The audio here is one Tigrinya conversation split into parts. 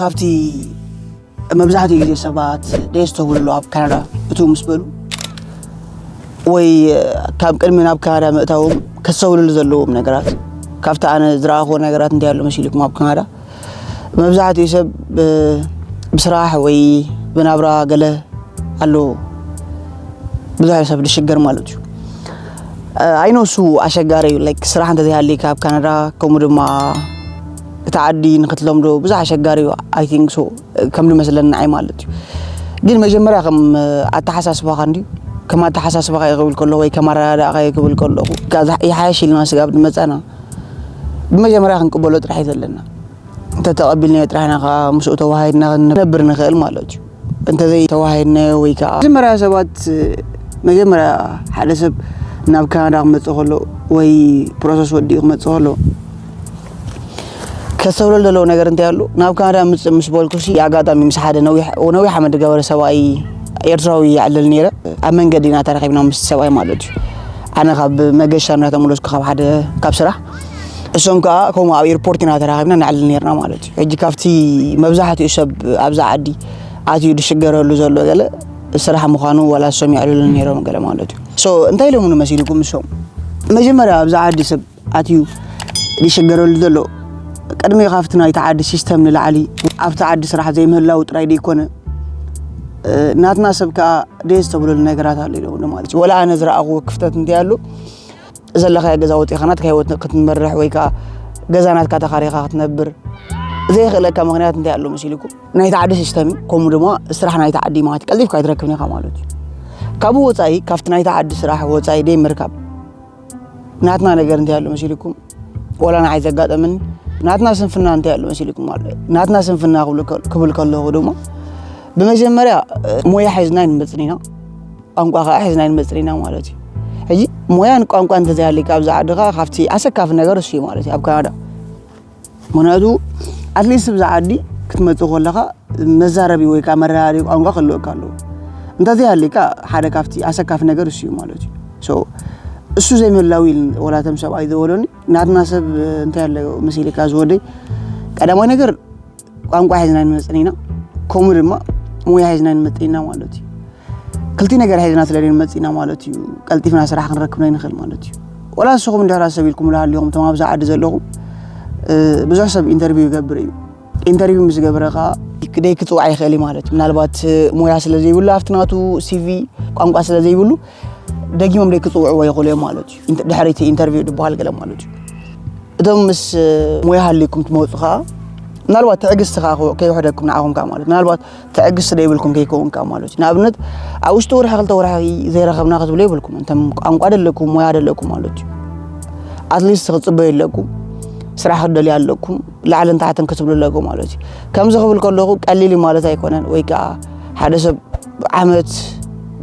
ካብቲ መብዛሕትኡ ግዜ ሰባት ደስ ተብልሉ ኣብ ካናዳ እትው ምስ በሉ ወይ ካብ ቅድሚ ናብ ካናዳ ምእታዎም ከስተውልሉ ዘለዎም ነገራት፣ ካብቲ ኣነ ዝረኣኽዎ ነገራት እንታይ ኣሎ መሲልኩም ኣብ ካናዳ? መብዛሕትኡ ሰብ ብ- ብስራሕ ወይ ብናብራ ገለ ኣሎ፣ ብዙሕ ሰብ ዝሽገር ማለት እዩ። ኣይኖሱ ኣሸጋሪ እዩ። ላይክ ስራሕ እንተዘይሃልዩ ካብ ካናዳ፣ ከምኡ ድማ እቲ ዓዲ ንክትለምዶ ብዙሕ ኣሸጋሪ እዩ። I think so፣ ከም ዝመስለኒ ንዓይ ማለት እዩ። ግን መጀመርያ ከም ኣተሓሳስባኻ እንድዩ፣ ከም ኣተሓሳስባኻ እዩ ክብል ከሎ ወይ ከም ኣረዳድኣኻ እዩ ክብል ከለኹ፣ ይሓየሽ ኢልና ስጋብ ዝመፀና ብመጀመርያ ክንቅበሎ ጥራሕ እዩ ዘለና። እንተተቐቢልናዮ ጥራሕ ኢና ከዓ ምስኡ ተዋሃሂድና ክንነብር ንኽእል ማለት እዩ። እንተዘይተዋሃሂድናዮ ወይ ከዓ መጀመርያ ሰባት መጀመርያ ሓደ ሰብ ናብ ካናዳ ክመፅእ ከሎ ወይ ፕሮሰስ ወዲኡ ክመፅእ ከሎ ከስተብለሉ ዘለዎ ነገር እንታይ ኣሎ? ናብ ካናዳ ምፅእ ምስ በልኩ ሲ ኣጋጣሚ ምስ ሓደ ነዊሕ ነዊሕ ዓመት ዝገበረ ሰብኣይ ኤርትራዊ ይዕልል ነይረ። ኣብ መንገዲ ኢና ተራኺብና ምስ ሰብኣይ ማለት እዩ። ኣነ ካብ መገሻ እናተመለስኩ ካብ ሓደ ካብ ስራሕ እሶም ከዓ ከምኡ ኣብ ኤርፖርት ኢና ተራኺብና ንዕልል ነርና ማለት እዩ። ሕጂ ካብቲ መብዛሕትኡ ሰብ ኣብዛ ዓዲ ኣትዩ ዝሽገረሉ ዘሎ ገለ ስራሕ ምዃኑ ዋላ እሶም ይዕልሉ ነይሮም ገለ ማለት እዩ። ሶ እንታይ ኢሎም ንመሲልኩም እሶም መጀመርያ ኣብዛ ዓዲ ሰብ ኣትዩ ዝሽገረሉ ዘሎ ቅድሚ ካብቲ ናይቲ ዓዲ ሲስተም ንላዕሊ ኣብቲ ዓዲ ስራሕ ዘይምህላው ጥራይ ደይኮነ ናትና ሰብ ከዓ ደስ ተብለሉ ነገራት ኣሎ ኢሎም ማለት እዩ። ወላ ኣነ ዝረኣኽዎ ክፍተት እንታይ ኣሎ ዘለኻዮ ገዛ ወፂኻ ናትካ ህይወት ክትመርሕ ወይ ከዓ ገዛ ናትካ ተኻሪኻ ክትነብር ዘየኽእለካ ምኽንያት እንታይ ኣሎ መሲልኩም? ናይቲ ዓዲ ሲስተም እዩ። ከምኡ ድማ ስራሕ ናይቲ ዓዲ ማለት እዩ። ቀልጢፍካ ኣይትረክብን ኢኻ ማለት እዩ። ካብኡ ወፃኢ ካብቲ ናይቲ ዓዲ ስራሕ ወፃኢ ደይ ምርካብ ናትና ነገር እንታይ ኣሎ መሲልኩም? ወላ ንዓይ ዘጋጠመኒ ናትና ስንፍና እንታይ ኣሎ መሲልኩም? ማለት ናትና ስንፍና ክብል ከ- ክብል ከለኹ ድማ ብመጀመርያ ሞያ ሒዝና ኣይንመፅን ኢና፣ ቋንቋ ከዓ ሒዝና ኣይንመፅን ኢና ማለት እዩ። ሕጂ ሞያን ቋንቋ እንተዘይሃልካ ኣብዚ ዓዲ ከዓ ካብቲ ኣሰካፊ ነገር እሱ እዩ ማለት እዩ ኣብ ካናዳ። ምክንያቱ ኣትሊስት ብዛ ዓዲ ክትመፅእ ከለካ መዛረቢ ወይ ከዓ መረዳዲ ቋንቋ ክህልወካ ኣለዎ። እንተዘይሃልካ ሓደ ካብቲ ኣሰካፊ ነገር እሱ እዩ ማለት እዩ። ሶ እሱ ዘይምህላው ኢል ወላቶም ሰብኣይ ዝበሎኒ ናትና ሰብ እንታይ ኣሎ መሲልካ ዝወደይ ቀዳማይ ነገር ቋንቋ ሒዝና ንመፅን ኢና፣ ከምኡ ድማ ሞያ ሒዝና ንመፅን ኢና ማለት እዩ። ክልቲ ነገር ሒዝና ስለ ንመፅእ ኢና ማለት እዩ ቀልጢፍና ስራሕ ክንረክብ ናይ ንኽእል ማለት እዩ። ወላ ንስኹም እንድሕር ሰብ ኢልኩም ላሃልኹም እቶም ኣብዛ ዓዲ ዘለኹም ብዙሕ ሰብ ኢንተርቪው ይገብር እዩ። ኢንተርቪው ምስ ገብረ ከዓ ክደይ ክፅዋዕ ይኽእል እዩ ማለት እዩ። ምናልባት ሞያ ስለ ዘይብሉ ኣብቲ ናቱ ሲቪ ቋንቋ ስለ ዘይብሉ ደጊሞም ደይ ክፅውዕዎ ይኽእሉ እዮም ማለት እዩ። ድሕሪ እቲ ኢንተርቪው ዝበሃል ገለ ማለት እዩ። እቶም ምስ ሞያ ሃልይኩም ትመፁ ከዓ ምናልባት ትዕግስቲ ከዓ ከይውሕደኩም ንዓኹም ከዓ ማለት ምናልባት ትዕግስቲ ዘይብልኩም ከይከውን ከዓ ማለት እዩ። ንኣብነት ኣብ ውሽጢ ወርሒ ክልተ ወርሒ ዘይረኸብና ክትብሉ የብልኩም። እንተም ቋንቋ ደለኩም ሞያ ደለኩም ማለት እዩ። ኣትሊስት ክፅበዩ ኣለኩም፣ ስራሕ ክደልዩ ኣለኩም፣ ላዕልን ታሕትን ክትብሉ ኣለኩም ማለት እዩ። ከምዚ ክብል ከለኹ ቀሊል እዩ ማለት ኣይኮነን። ወይ ከዓ ሓደ ሰብ ዓመት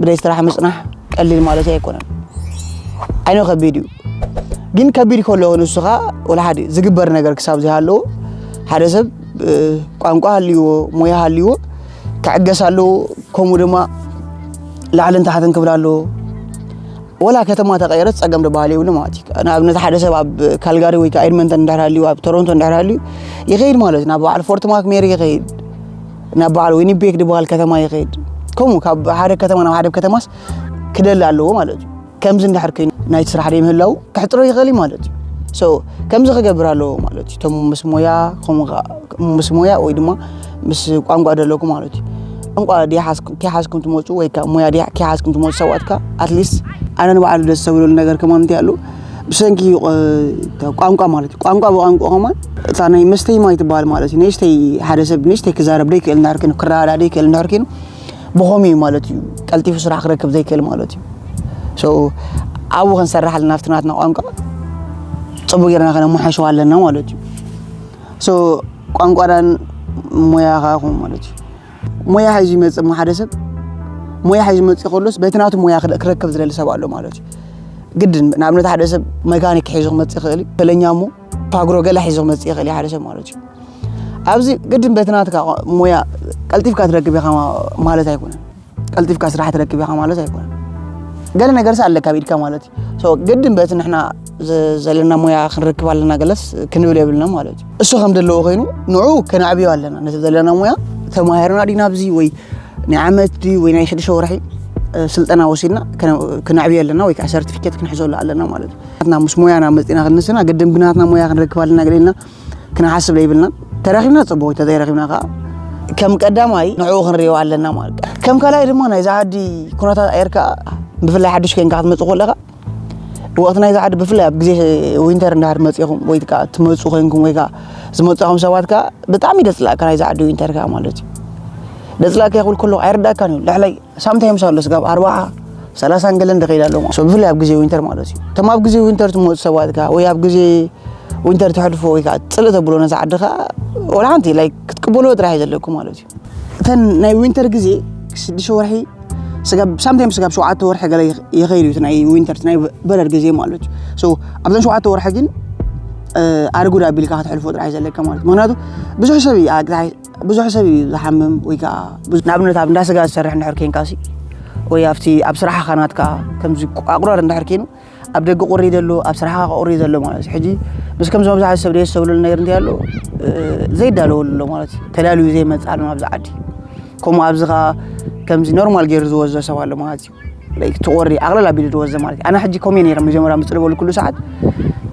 ብደይ ስራሕ ምፅናሕ ቀሊል ማለት ኣይኮነን። ኣይኖ ከቢድ እዩ። ግን ከቢድ ከሎ ንሱ ከዓ ወላ ሓደ ዝግበር ነገር ክሳብ ዘይሃለዎ ሓደ ሰብ ቋንቋ ሃልይዎ ሞያ ሃልይዎ ክዕገስ ኣለዎ። ከምኡ ድማ ላዕልን ታሕትን ክብል ኣለዎ። ወላ ከተማ ተቐየረት ፀገም ዝበሃል የብሉ ማለት እዩ። ንኣብነት ሓደ ሰብ ኣብ ካልጋሪ ወይ ከዓ ኤድመንተን እንድሕር ሃልዩ ኣብ ቶሮንቶ እንድሕር ሃልዩ ይኸይድ ማለት እዩ። ናብ በዓል ፎርት ማክሜሪ ይኸይድ፣ ናብ በዓል ዊኒፔግ ዝበሃል ከተማ ይኸይድ። ከምኡ ካብ ሓደ ከተማ ናብ ሓደ ከተማስ ክደሊ ኣለዎ ማለት እዩ። ከምዚ እንድሕር ኮይኑ ናይቲ ስራሕ ደይ ምህላው ክሕጥሮ ይኽእል እዩ ማለት እዩ። ሶ ከምዚ ክገብር ኣለዎ ማለት እዩ። እቶም ምስ ሞያ ከምኡ ከ- ምስ ሞያ ወይ ድማ ምስ ቋንቋ ደለኩ ማለት እዩ። ቋንቋ ድያ ሓዝኩም- ከይሓዝኩም ትመፁ ወይ ከዓ ሞያ ድያ ከይሓዝኩም ትመፁ ሰባት ከ ኣትሊስት ኣነ ንባዕሉ ደስ ዘብለሉ ነገር ከማን እንታይ ኣሎ ብሰንኪ ቋንቋ ማለት እዩ። ቋንቋ ብቋንቋ ከማን እታ ናይ መስተይ ማይ ትበሃል ማለት እዩ። ንእሽተይ ሓደ ሰብ ንእሽተይ ክዛረብ ደይክእል እንድሕር ኮይኑ ክረዳዳእ ደይክእል እንድሕር ኮይኑ ብኸምኡ እዩ ማለት እዩ ቀልጢፉ ስራሕ ክረክብ ዘይክእል ማለት እዩ። ሶ ኣብኡ ክንሰርሕ ኣለና ኣብቲ ናትና ቋንቋ ፅቡቅ ጌርና ከነመሓሽዋ ኣለና ማለት እዩ። ሶ ቋንቋናን ሞያ ከዓ ኹም ማለት እዩ። ሞያ ሒዙ ይመፅእ እሞ ሓደ ሰብ ሞያ ሒዙ መፅእ ከሎስ በቲ ናቱ ሞያ ክደ- ክረክብ ዝደሊ ሰብ ኣሎ ማለት እዩ። ግድን ንኣብነት ሓደ ሰብ መካኒክ ሒዙ ክመፅእ ይኽእል እዩ። ፈለኛ እሞ ፓግሮ ገለ ሒዙ ክመፅእ ይኽእል እዩ ሓደ ሰብ ማለት እዩ። ኣብዚ ግድን በቲ ናትካ ሞያ ቀልጢፍካ ትረክብ ኢኻ ማለት ኣይኮነን። ቀልጢፍካ ስራሕ ትረክብ ኢኻ ማለት ኣይኮነን። ገለ ነገርስ ኣለካ ኣብ ኢድካ ማለት እዩ። So ግድን በቲ ንሕና ዘ- ዘለና ሞያ ክንረክብ ኣለና ገለስ ክንብል የብልና ማለት እዩ። እሱ ከም ዘለዎ ኮይኑ ንዑ ከነዕብዮ ኣለና። ነቲ ዘለና ሞያ ተማሂርና ዲና ኣብዚ ወይ ናይ ዓመት ድዩ ወይ ናይ ሽዱሽተ ወርሒ ስልጠና ወሲድና ክነዕብዮ ኣለና ወይ ከዓ ሰርቲፊኬት ክንሕዘሉ ኣለና ማለት እዩ። ናትና ምስ ሞያና መፂና ክንስና ግድን ብናትና ሞያ ክንረክብ ኣለና ገለ ኢልና ክንሓስብ ዘይብልና። ተረኺብና ፅቡቅ፣ ተዘይረኺብና ከዓ ከም ቀዳማይ ንዕኡ ክንሪኦ ኣለና ማለት እዩ። ከም ካልኣይ ድማ ናይዛ ዓዲ ኩነታት ኣየር ከዓ ብፍላይ ሓድሽ ኮይንካ ክትመፅእ ከለካ ወቅቲ ናይዛ ዓዲ ብፍላይ ኣብ ግዜ ዊንተር እንዳሕር መፂኹም ወይ ከዓ ትመፁ ኮይንኩም ወይ ከዓ ዝመፅኹም ሰባት ከዓ ብጣዕሚ ደፅላእካ ናይዛ ዓዲ ዊንተር ከዓ ማለት እዩ። ደፅላእካ ይኹል ከሎ ኣይርዳእካን እዩ። ልዕላይ ሳምታይምስ ኣሎ ስጋብ ኣርባዓ ሰላሳን ገለን ደኸይድ ኣለዎ። So ብፍላይ ኣብ ግዜ ዊንተር ማለት እዩ። እቶም ኣብ ግዜ ዊንተር ትመፁ ሰባት ከዓ ወይ ኣብ ግዜ ዊንተር ትሕልፎ ወይ ከዓ ፅልእ ተብሎ ነዛ ዓዲ ከዓ ወላ ሓንቲ ላይ ክትቅበልዎ ጥራሕ እዩ ዘለኩም ማለት እዩ። እተን ናይ ዊንተር ግዜ ሽዱሽተ ወርሒ ስጋብ ሳምታይም ስጋብ ሸውዓተ ወርሒ ገለ ይኸይድ እዩ ናይ ዊንተር ናይ በረድ ግዜ ማለት እዩ። So ኣብዘን ሸውዓተ ወርሒ ግን ኣርጉድ ኣቢልካ ክትሕልፎ ጥራሕ ዘለካ ማለት ምክንያቱ ብዙሕ ሰብ ብዙሕ ሰብ እዩ ዝሓምም ወይ ከዓ ንኣብነት ኣብ እንዳስጋ ዝሰርሕ እንድሕር ኬንካ ሲ ወይ ኣብቲ ኣብ ስራሕኻ ናትካ ከምዚ ኣቁራር እንድሕር ኬኑ ኣብ ደገ ቁሪ ዘሎ ኣብ ስራሕኻ ቁሪ ዘሎ ማለት እዩ። ሕጂ ምስ ከምዚ መብዛሕትኡ ሰብ ደየስተብለሉ ነገር እንታይ ኣሎ ዘይዳለወሉ ኣሎ ማለት እዩ። ተዳልዩ ዘይመፅእ ኣሎ ናብዚ ዓዲ። ከምኡ ኣብዚ ከዓ ከምዚ ኖርማል ገይሩ ዝወዘ ሰብ ኣሎ ማለት እዩ። ትቆሪ ኣቕለል ኣቢሉ ዝወዘ ማለት እዩ። ኣነ ሕጂ ኮሜ ነይረ መጀመርያ ምፅልበሉ ኩሉ ሰዓት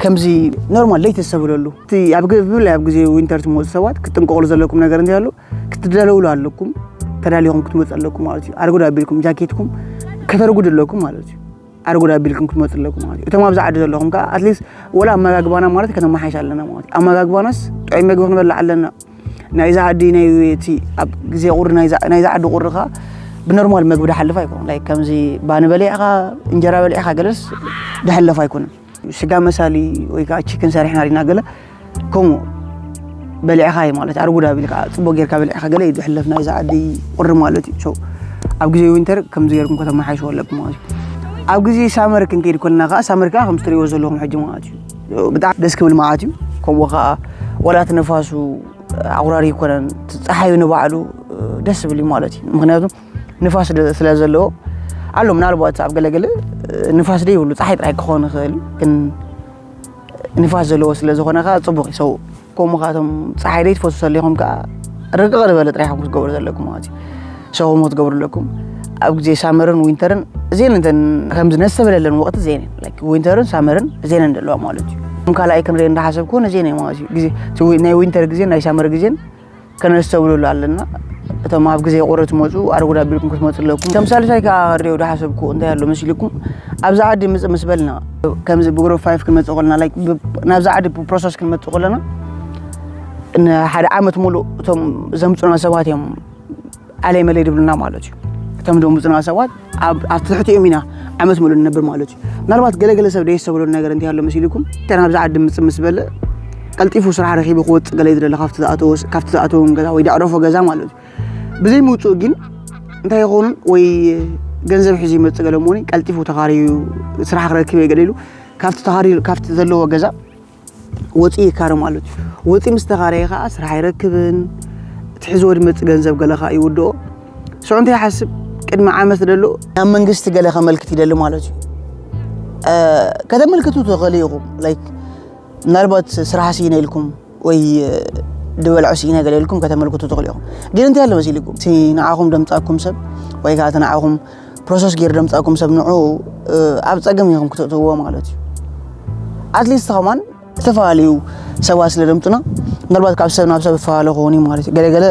ከምዚ ኖርማል ለይተሰብለሉ እቲ ኣብ ብፍላይ ኣብ ግዜ ዊንተር ትመፁ ሰባት ክትጥንቀቕሉ ዘለኩም ነገር እንታይ ኣሎ ክትዳለውሉ ኣለኩም። ተዳሊኹም ክትመፁ ኣለኩም ማለት እዩ። ኣርጉድ ኣቢልኩም ጃኬትኩም ከተርጉድ ኣለኩም ማለት እዩ። ኣርጉድ ኣቢልኩም ክትመፁ ኣለኩም ማለት እዩ። እቶም ኣብዚ ዓዲ ዘለኹም ከዓ ኣትሊስት ወላ ኣመጋግባና ማለት ከተመሓይሽ ኣለና ማለት እዩ። ኣመጋግባናስ ጥዑይ መግቢ ክንበልዕ ኣለና። ናይዛ ዓዲ ናይ እቲ ኣብ ግዜ ቁሪ ናይዛ ናይዛ ዓዲ ቁሪ ከዓ ብኖርማል መግቢ ድሓልፍ ኣይኮን። ላይክ ከምዚ ባኒ በሊዕካ እንጀራ በሊዕካ ገለስ ድሕለፍ ኣይኮነን። ስጋ መሳሊ ወይ ከዓ ቺክን ሰሪሕና ዲና ገለ ከምኡ በሊዕካ እዩ ማለት ኣርጉድ ኣቢልካ ፅቡቅ ጌርካ በሊዕካ ገለ እዩ ድሕለፍ ናይዛ ዓዲ ቁሪ ማለት እዩ። So ኣብ ግዜ ዊንተር ከምዚ ጌርኩም ከተመሓይሽዎ ኣለኩም ማለት እዩ። ኣብ ግዜ ሳመር ክንከይድ ኮልና ከዓ ሳመር ከዓ ከም ትሪእዎ ዘለኹም ሕጂ ማለት እዩ ብጣዕሚ ደስ ክብል መዓት እዩ። ከምኡ ከዓ ወላ እቲ ነፋሱ ኣቑራሪ ይኮነን እቲ ፀሓዩ ንባዕሉ ደስ ዝብል እዩ ማለት እዩ። ምክንያቱ ንፋስ ስለ ዘለዎ ኣሎ ምናልባት ኣብ ገለገለ ንፋስ ደይብሉ ፀሓይ ጥራይ ክኾን ይኽእል ግን ንፋስ ዘለዎ ስለ ዝኾነ ከዓ ፅቡቅ እዩ። ሰው ከምኡ ከዓ እቶም ፀሓይ ደይትፈቱ ሰሊኹም ከዓ ርቅቕ ዝበለ ጥራይ ኢኹም ክትገብሩ ዘለኩም ማለት እዩ። ሰው ከምኡ ክትገብሩ ኣለኩም። ኣብ ግዜ ሳመርን ዊንተርን እዜን እንተን ከምዚ ነስተብለለን ወቅቲ እዜን ዊንተርን ሳመርን እዜን እንደለዋ ማለት እዩ። ከም ካልኣይ ክንሪኦ እንዳሓሰብኩ እዜን ማለት እዩ። ግዜ ናይ ዊንተር ግዜን ናይ ሳመር ግዜን ከነስተብለሉ ኣለና። እቶም ኣብ ግዜ ቁሪ ትመፁ ኣርጉድ ኣቢልኩም ክትመፁ ኣለኩም። ከም ሳልሳይ ከዓ ክሪኦ ዝሓሰብኩ እንታይ ኣሎ መሲልኩም ኣብዛ ዓዲ ምፅእ ምስ በልና ከምዚ ብግሩፕ ፋይፍ ክንመፅእ ከለና ናብዛ ዓዲ ፕሮሰስ ክንመፅእ ከለና ንሓደ ዓመት ሙሉእ እቶም ዘምፁና ሰባት እዮም ኣለይ መለይ ድብሉና ማለት እዩ። እቶም ደምፁና ሰባት ኣብ ትሕቲኦም ኢና ዓመት ሙሉእ ንነብር ማለት እዩ። ምናልባት ገለገለ ሰብ ደየስተብሎ ነገር እንታይ ኣሎ መሲልኩም እተ ናብዛ ዓዲ ምፅእ ምስ በለ ቀልጢፉ ስራሕ ረኺቡ ክወፅእ ገለ ዝደለ ካብቲ ዝኣተወ ገዛ ወይ ዳዕረፎ ገዛ ማለት እዩ። ብዘይ ምውፅኡ ግን እንታይ ይኸውን ወይ ገንዘብ ሒዙ ይመፅእ ገለ እሞ ቀልጢፉ ተኻርዩ ስራሕ ክረክብ እየ ገለ ኢሉ ካብቲ ተኻርዩ ካብቲ ዘለዎ ገዛ ወፂኡ ይካረ ማለት እዩ። ወፂኡ ምስ ተኻረየ ከዓ ስራሕ ኣይረክብን እቲ ሒዝዎ ዝመፅእ ገንዘብ ገለ ከዓ ይውድኦ። ሽዑ እንታይ ይሓስብ ቅድሚ ዓመት ደሎ ናብ መንግስቲ ገለ ከመልክት ይደሊ ማለት እዩ። ከተመልክቱ ትኽእሉ ኢኹም ላይክ ምናልባት ስራሕ ስኢነ ኢልኩም ወይ ድበልዖ ስኢነ ገለ ኢልኩም ከተመልክቱ ትኽእሉ ኢኹም። ግን እንታይ ኣሎ መሲልኩም እቲ ንዓኹም ደምፃኩም ሰብ ወይ ከዓ እቲ ንዓኹም ፕሮሰስ ገይሩ ደምፃኩም ሰብ ንዑ ኣብ ፀገም ኢኹም ክትእትውዎ ማለት እዩ። ኣትሊስት ከማን ዝተፈላለዩ ሰባት ስለ ደምፁና ምናልባት ካብ ሰብ ናብ ሰብ ይፈላለ ክኸውን እዩ ማለት እዩ። ገለገለ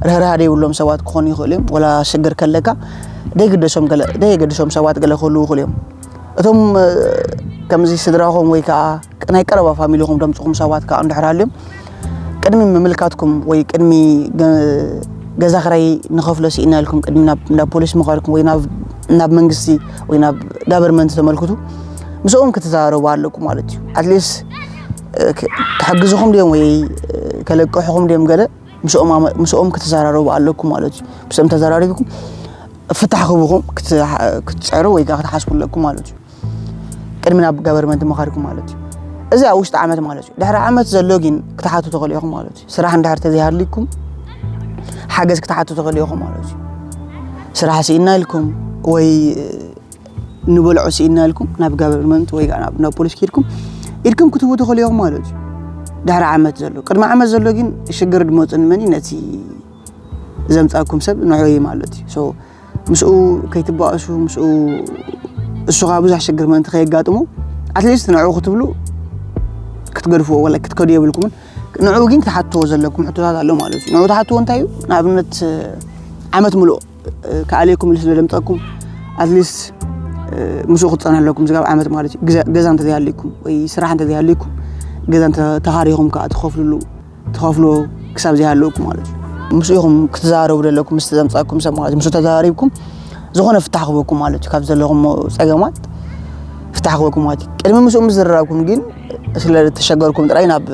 ርህራህ ደይብሎም ሰባት ክኾኑ ይኽእሉ እዮም። ወላ ሽግር ከለካ ደይግደሶም ሰባት ገለ ክህልዉ ይኽእሉ እዮም። እቶም ከምዚ ስድራኹም ወይ ከዓ ናይ ቀረባ ፋሚሊኹም ደምፅኹም ሰባት ከዓ እንድሕር ሃልዮም ቅድሚ ምምልካትኩም ወይ ቅድሚ ገዛ ክራይ ንኸፍሎ ስኢና ኢልኩም ቅድሚ ናብ ፖሊስ ምኻድኩም ወይ ናብ መንግስቲ ወይ ናብ ጋቨርመንት ተመልክቱ ምስኦም ክትዘራረቡ ኣለኩም ማለት እዩ። ኣትሊስት ክሕግዝኹም ድዮም ወይ ከለቅሕኹም ድዮም ገለ ምስኦም ክትዘራረቡ ኣለኩም ማለት እዩ። ምስኦም ተዘራሪብኩም ፍታሕ ክህቡኹም ክትፅዕሩ ወይ ከዓ ክትሓስቡ ኣለኩም ማለት እዩ። ቅድሚ ናብ ጋቨርመንት ምኻድኩም ማለት እዩ። እዚ ኣብ ውሽጢ ዓመት ማለት እዩ። ድሕሪ ዓመት ዘሎ ግን ክትሓቱ ትኽእሉ ኢኹም ማለት እዩ። ስራሕ እንድሕር ተዘይሃልይኩም ሓገዝ ክትሓቱ ትኽእሉ ኢኹም ማለት እዩ። ስራሕ ስኢና ኢልኩም ወይ ንበልዖ ስኢና ኢልኩም ናብ ጋቨርንመንት ወይ ከዓ ናብ ናብ ፖሊስ ከይድኩም ኢድኩም ክትህቡ ትኽእሉ ኢኹም ማለት እዩ። ድሕሪ ዓመት ዘሎ ቅድሚ ዓመት ዘሎ ግን ሽግር ድመፁ ንመን እዩ? ነቲ ዘምፃኩም ሰብ ንዑ እዩ ማለት እዩ። So ምስኡ ከይትባእሱ ምስኡ እሱ ከዓ ብዙሕ ሽግር ምእንቲ ከየጋጥሞ ኣትሊስት ንዑ ክትብሉ ክትገድፍዎ ወላ ክትከዱ የብልኩምን። ንዑ ግን ክትሓትዎ ዘለኩም ሕቶታት ኣሎ ማለት እዩ። ንዑ ትሓትዎ እንታይ እዩ? ንኣብነት ዓመት ምልኦ ከኣልየኩም ኢሉ ስለ ደምፀኩም ኣትሊስት ምስኡ ክትፀንሑ ኣለኩም። ዝጋብ ዓመት ማለት እዩ። ገዛ እንተዘይሃልይኩም ወይ ስራሕ እንተዘይሃልይኩም ገዛ ተኻሪኹም ከዓ ትኸፍልሉ ትኸፍሎ ክሳብ ዘይሃለውኩም ማለት እዩ። ምስ ኢኹም ክትዘራረቡ ዘለኩም ምስ ዘምፃኩም ሰብ ማለት እዩ። ምስ ተዘራሪብኩም ዝኾነ ፍታሕ ክበኩም ማለት እዩ። ካብ ዘለኹም ፀገማት ፍታሕ ክበኩም ማለት እዩ። ቅድሚ ምስኡ ምዝርራብኩም ግን ስለ ተሸገርኩም ጥራይ ናብ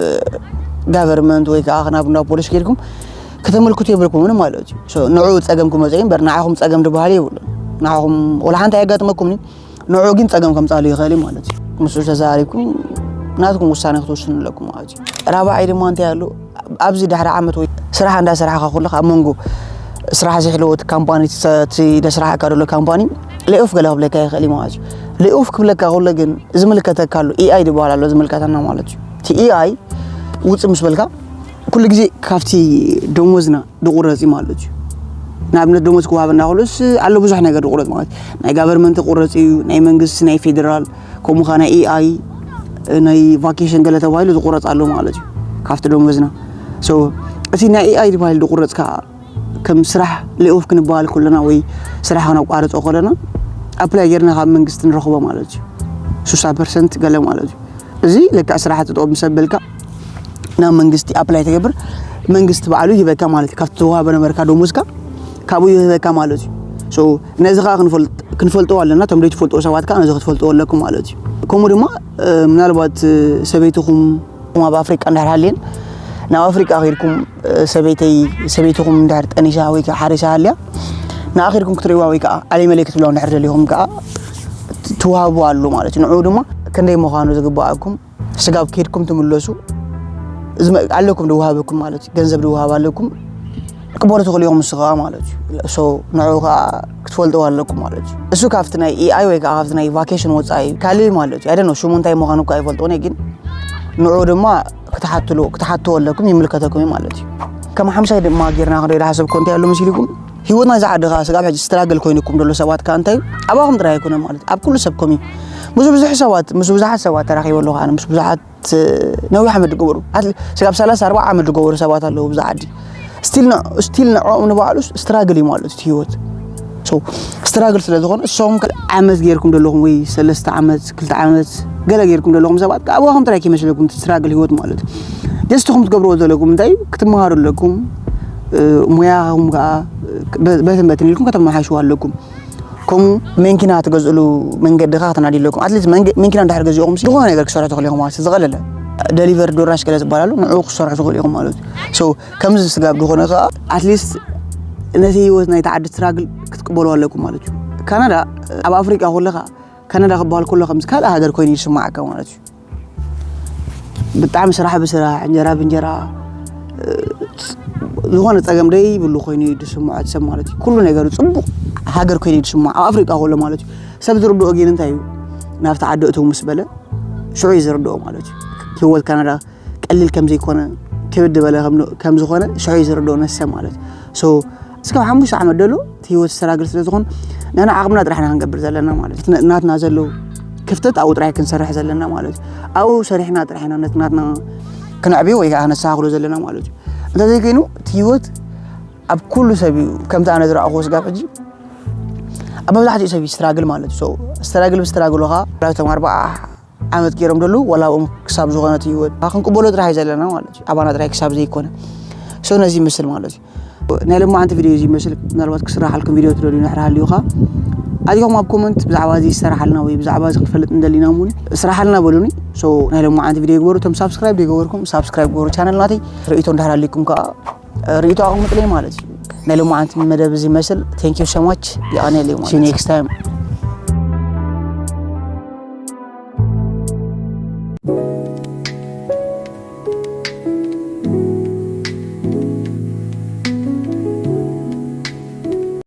ጋቨርንመንት ወይ ከዓ ናብ ናብ ፖሊስ ከይድኩም ከተመልክቱ የብልኩምን ማለት እዩ። ንዑ ፀገም ክመፀ እምበር ንዓኹም ፀገም ዝበሃል የብሉን። ንዓኹም ወላ ሓንቲ ኣየጋጥመኩምን እዩ። ንዑ ግን ፀገም ከምፃሉ ይኽእል እዩ ማለት እዩ። ምስኡ ተዘራሪብኩም ናትኩም ውሳነ ክትወስኑ ኣለኩም ማለት እዩ። ራብዓይ ድማ እንታይ ኣሎ? ኣብዚ ድሕሪ ዓመት ወይ ስራሕ እንዳሰራሕካ ከለካ ኣብ መንጎ ስራሕ ዘይሕለዎ እቲ ካምፓኒ እቲ ደስራሕካ ዘሎ ካምፓኒ ሌኦፍ ገለ ክብለካ ይኽእል እዩ ማለት እዩ። ሌኦፍ ክብለካ ከሎ ግን ዝምልከተካ ኣሎ፣ ኤኣይ ዝበሃል ኣሎ ዝምልከተና ማለት እዩ። እቲ ኤኣይ ውፅእ ምስ በልካ ኩሉ ግዜ ካብቲ ደሞዝና ድቁረፅ እዩ ማለት እዩ። ንኣብነት ደሞዝ ክወሃበና ከሎስ ኣሎ ብዙሕ ነገር ድቁረፅ ማለት እዩ። ናይ ጋቨርንመንት ቁረፅ እዩ፣ ናይ መንግስቲ፣ ናይ ፌደራል፣ ከምኡ ከዓ ናይ ኤኣይ፣ ናይ ቫኬሽን ገለ ተባሂሉ ዝቁረፅ ኣሎ ማለት እዩ ካብቲ ደሞዝና። So እቲ ናይ ኤኣይ ተባሂሉ ድቁረፅ ከዓ ከም ስራሕ ሌኦፍ ክንበሃል ከለና ወይ ስራሕ ክነቋርፆ ከለና ኣፕላይ ጌርና ካብ መንግስቲ ንረኽቦ ማለት እዩ። ስሳ ፐርሰንት ገለ ማለት እዩ። እዚ ልክዕ ስራሕ ትጠብ ምስ ኣበልካ ናብ መንግስቲ ኣፕላይ ትገብር መንግስቲ ባዕሉ ይህበካ ማለት እዩ። ካብቲ ተዋህበ ነበርካ ደሞዝካ ካብኡ ይህበካ ማለት እዩ። So ነዚ ከዓ ክንፈልጥ- ክንፈልጦ ኣለና። እቶም ዘይትፈልጥዎ ሰባት ከዓ ነዚ ክትፈልጥዎ ኣለኩም ማለት እዩ። ከምኡ ድማ እ፣ ምናልባት እ፣ ሰበይትኹም ኣብ ኣፍሪቃ እንድሕር ሃልየን ናብ ኣፍሪቃ ከይድኩም እ፣ ሰበይተይ ሰበይትኹም እንድሕር ጠኒሳ ወይ ከዓ ሓሪሳ ሃልያ ንኣ ከይድኩም ክትርእዋ ወይ ከዓ ኣለይ መለይ ክትብላ እንድሕር ደሊኹም ከዓ ት- ትዋህቡ ኣሎ ማለት እዩ። ንዕኡ ድማ ክንደይ ምዃኑ ዝግባኣኩም ስጋብ ከይድኩም ትምለሱ ዝመ- ኣለኩም ድውሃበኩም ማለት እዩ። ገንዘብ ድውሃብ ኣለኩም ክበሩ ትኽእሉ ኢኹም። ንሱ ከዓ ማለት እዩ። So ንዕኡ ከዓ ክትፈልጥዎ ኣለኩም ማለት እዩ። እሱ ካብቲ ናይ ኤኣይ ወይ ከዓ ካብቲ ናይ ቫኬሽን ወፃኢ ካልእ ማለት እዩ። ኣይደኖ ሽሙ እንታይ ምዃኑ እኳ ኣይፈልጥዎን እየ፣ ግን ንዕኡ ድማ ክትሓትሉ ክትሓትዎ ኣለኩም፣ ይምልከተኩም እዩ ማለት እዩ። ከም ሓምሻይ ድማ ጌርና ክንሪኦ ዝሓሰብኩ እንታይ ኣሎ መሲልኩም? ህይወት ናይዚ ዓዲ ከዓ ስጋብ ሕጂ ስትራግል ኮይኑኩም ዘሎ ሰባት ከዓ እንታይ እዩ? ኣባኹም ጥራይ ኣይኮነን ማለት ኣብ ኩሉ ሰብ ኮም እዩ። ምስ ብዙሕ ሰባት ምስ ብዙሓት ሰባት ተራኺበ ኣለኹ ኣነ ምስ ብዙሓት ነዊሕ ዓመት ዝገበሩ ኣት- ስጋብ ሰላሳ ኣርባዓ ዓመት ዝገበሩ ሰባት ኣለዉ ብዛ ዓዲ ስቲል ንዕኦም ንባዕሉስ ስትራግል እዩ ማለት እቲ ህይወት። So ስትራግል ስለ ዝኾነ እሶም ከ- ዓመት ጌርኩም ዘለኹም ወይ ሰለስተ ዓመት ክልተ ዓመት ገለ ጌርኩም ዘለኹም ሰባት ከ ኣባኹም ጥራይ ከይመስለኩም እቲ ስትራግል ህይወት ማለት እዩ። ጀስትኹም ትገብርዎ ዘለኩም እንታይ እዩ? ክትመሃሩ ኣለኩም። እ፣ ሙያኹም ከዓ በ- በትን በትን ኢልኩም ከተመሓሽዎ ኣለኩም። ከምኡ መንኪና ትገዝእሉ መንገዲ ካ ክትናዲ ኣለኩም። ኣትሊስት መንኪና እንድሕር ገዚእኹም ዝኾነ ነገር ክሰርሑ ትኽእሉ ኢኹም ማለት እዩ። ዝቐለለ ደሊቨር ዶራሽ ገለ ዝበሃል ኣሎ፣ ንዕኡ ክሰርሑ ትኽእሉ ኢኹም ማለት እዩ። So ከምዚ ስጋብ ዝኾነ ከዓ ኣትሊስት ነቲ ህይወት ናይቲ ዓዲ ስትራግል ክትቅበሉ ኣለኩም ማለት እዩ። ካናዳ ኣብ ኣፍሪቃ ከለኻ ካናዳ ክበሃል ከሎ ከምዚ ካልእ ሃገር ኮይኑ ይስማዓካ ማለት እዩ። ብጣዕሚ ስራሕ ብስራሕ እንጀራ ብእንጀራ እ፣ ዝኾነ ፀገም ደይብሉ ኮይኑ እዩ ዝስምዖ እቲ ሰብ ማለት እዩ። ኩሉ ነገሩ ፅቡቕ ሃገር ኮይኑ እዩ ዝስምዖ ኣብ ኣፍሪቃ ከሎ ማለት እዩ። ሰብ ዝርድኦ ግን እንታይ እዩ? ናብቲ ዓዲ እትው ምስ በለ ሽዑ እዩ ዝርድኦ ማለት እዩ። ህይወት ካናዳ ቀሊል ከም ዘይኮነ ክብድ ዝበለ ከም- ከም ዝኾነ ሽዑ እዩ ዝርድኦ ነቲ ሰብ ማለት እዩ። So እስካብ ሓሙሽተ ዓመት ደሎ እቲ ህይወት ስትራግል ስለ ዝኾን ንሕና ዓቕምና ጥራሕ ኢና ክንገብር ዘለና ማለት እዩ። ና- ናትና ዘለዉ ክፍተት ኣብኡ ጥራሕ ክንሰርሕ ዘለና ማለት እዩ። ኣብኡ ሰሪሕና ጥራሕ ኢና ነቲ ናትና ክነዕብዮ ወይ ከዓ ነስተኻኽሎ ዘለና ማለት እዩ። እንተዘይኮይኑ እቲ ህይወት ኣብ ኩሉ ሰብ እዩ ከምቲ ኣነ ዝረኣኹዎ ስጋብ ሕጂ ኣብ መብዛሕትኡ ሰብ እዩ ስትራግል ማለት እዩ። So ስትራግል ብስትራግል ኻ እቶም ኣርባዓ ዓመት ገይሮም ደለዉ ወላ ኣብኦም ክሳብ ዝኾነ እቲ ህይወት ክንቅበሎ ጥራሕ እዩ ዘለና ማለት እዩ። ኣባና ጥራሕ ክሳብ ዘይኮነ So ነዚ ይመስል ማለት እዩ። ናይ ሎማዓንቲ ቪድዮ እዚ ይመስል። ምናልባት ክስራሓልኩም ቪድዮ ትደልዩ እንድሕር ሃልዩ ኸዓ ኣቲኹም ኣብ ኮመንት ብዛዕባ እዚ ይሰራሓልና ወይ ብዛዕባ እዚ ክትፈልጥ እንደሊና እሙን ስራሓልና በሉኒ። So ናይ ሎማዓንቲ ቪድዮ ይግበሩ። እቶም ሳብስክራይብ ዘይገበርኩም ሳብስክራይብ ግበሩ ቻነል ናተይ። ርእይቶ እንድሕር ሃልዩኩም ከዓ ርእይቶ ኣቐምጥለይ ማለት እዩ። ናይ ሎማዓንቲ መደብ እዚ ይመስል። Thank you so much። የቐንየለይ ማለት እዩ። See you next time።